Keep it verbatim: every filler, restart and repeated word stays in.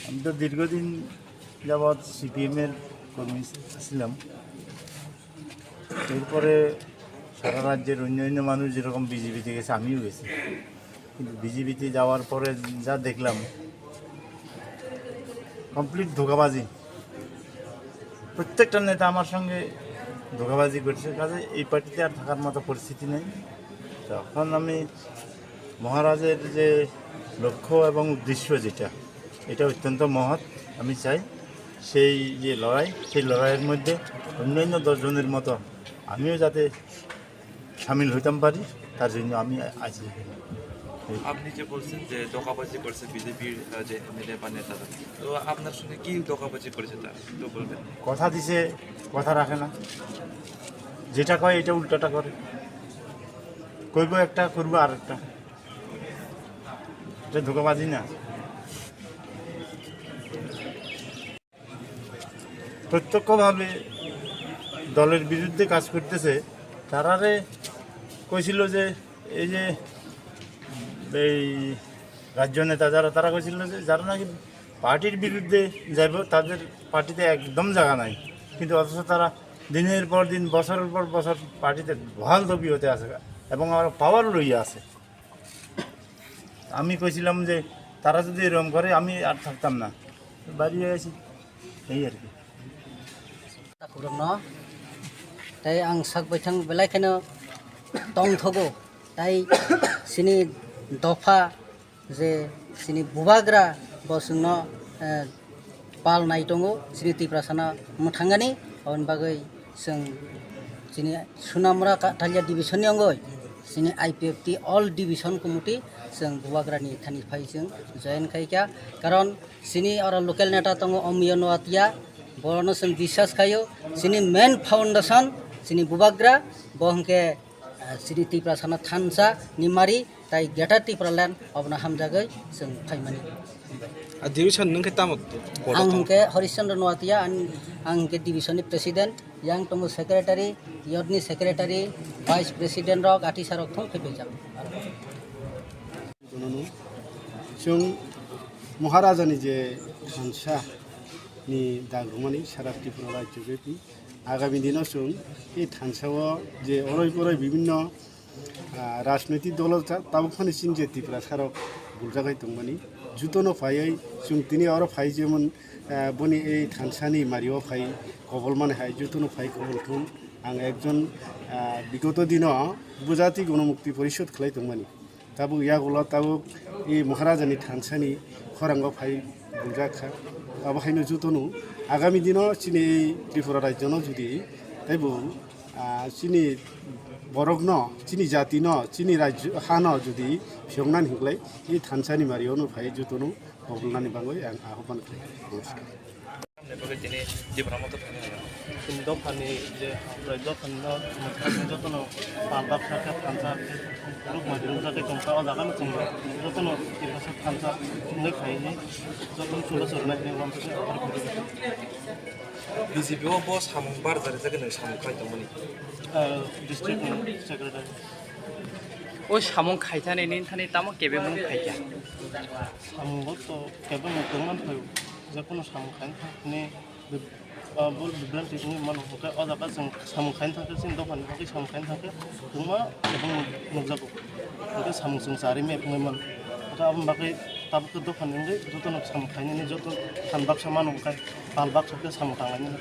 আমি তো দীর্ঘদিন যাবৎ সিপিএম এর কর্মী ছিলাম। এরপরে সারা রাজ্যের অন্য অন্য মানুষ যেরকম বিজেপিতে গেছে, আমিও গেছি। কিন্তু বিজেপিতে যাওয়ার পরে যা দেখলাম, কমপ্লিট ধোঁকাবাজি। প্রত্যেকটা নেতা আমার সঙ্গে ধোঁকাবাজি করছে, কাজে এই পার্টিতে আর থাকার মতো পরিস্থিতি নেই। তখন আমি মহারাজের যে লক্ষ্য এবং উদ্দেশ্য যেটা, এটা অত্যন্ত মহৎ। আমি চাই সেই যে লড়াই, সেই লড়াইয়ের মধ্যে অন্যান্য দশজনের মতো আমিও যাতে সামিল হইতাম পারি, তার জন্য আমি আছি এখানে। এই আপনি যে বলছেন যে ধোঁকাবাজি করছে বিজেপির, আহ, যে এমএলএ বা নেতারা, তো আপনার সঙ্গে কি ধোঁকাবাজি করেছে তারা, একটু বলবেন? কথা দিছে, কথা রাখে না, যেটা কয় এটা উল্টাটা করে, কইব একটা, করবো আরেকটা। এটা ধোঁকাবাজি না? প্রত্যক্ষভাবে দলের বিরুদ্ধে কাজ করতেছে। তারারে কইছিল যে এই যে এই রাজ্য নেতা যারা, তারা কইছিল যে যারা নাকি পার্টির বিরুদ্ধে যাইব, তাদের পার্টিতে একদম জায়গা নাই। কিন্তু অথচ তারা দিনের পর দিন, বছরের পর বছর পার্টিতে বহাল তবিয়তে আছে এবং আরও পাওয়ার লইয়া আছে। আমি কইছিলাম যে তারা যদি এরকম করে, আমি আর থাকতাম না, বাড়ি হয়ে গেছি, এই আর কি। Takhurokno tei ang sak baithang belai kheno tongthogo, tei chini dopha je chini bubagra bo chwngno, eh, pal nai tongo, chini Tiprasano mwthangani, aboni bagwi chwng chini Sunamura Kathalia division ni wngwi chini I P F T all division committee chwng bubagrani thani phai chwng join khaikha, karon chini oro local neta tongo Omiyo Noatia, borokno chwng biswas khaio, chini main foundation chini bubagra, bo hwnkhe, ah, chini Tiprasano thansa ni mari, tai Greater Tipraland obono hamjagwi chwng phaimani. A division nwng khe tamo to? Ang hwnkhe Horishchandra Noatia, ang, ang hwnkhe division ni president, yang tongo secretary, youth ni secretary, vice president rok, atisa rok thung phaipaijak. Chwng Maharajani je thansa ni dagrumani sara Tripura rajyo bepi agami dino chwng e thansa o je oroi poroi bibinno, ah, rajnoitik dolo ta-, tabuk phani chini je Tiprasa rok buljak hai tongmani, jutono phaiwi chwng tini oro phai jemon, ah, boni ei thansani mario phai kobol mani hai jutono phai kobol thung. Ang ekjon, ah, bigoto dino Bujati Gonomukti Porishod khlai tongmani. Tabuk yagulo tabuk e Maharajani thansani khorango phai buljak kha. Abo haino jutono agami dino chini ei Tripura rajyono judi taibo, ah, chini borokno, chini jatino, chini rajyo hano judi phiyoknani hinklai e thansani mariono phai jutono kobolnani bagwi ang ahoban khlai. Namaskar. Chini dophani je hamkrai dophani no jotono pal baksa khe thansa rukma rukjagwi tongkha, o jaga no chwng jotono Tiprasa thansa wngwi phaiwi jotono chubachu rwnai hinwi uansukwi offer khaijak. B J P o bo samung barjak rijak hinwi samung khlai tongmani. Ah, district ni secretary. O samung khaithani nini thani tamo kebengmung khaikha? Samungo to kebengmung tongman phaio, jekono samung khaina thangni, ah, bul bibranti wngwi mano, hwnkhe o jaga chwng samung khaina thangkhe, chini dophani bagwi samung khaina thangkhe, kwbangma kebengmung nukjago. Hwnkhe samung chwng charwi maya wngwi mano. Hwnkhe aboni bagwi tabukhe dophani wngwi jotono samung khainani joto phan baksa mano, hwnkhe pal baksa khe samung tanglainani.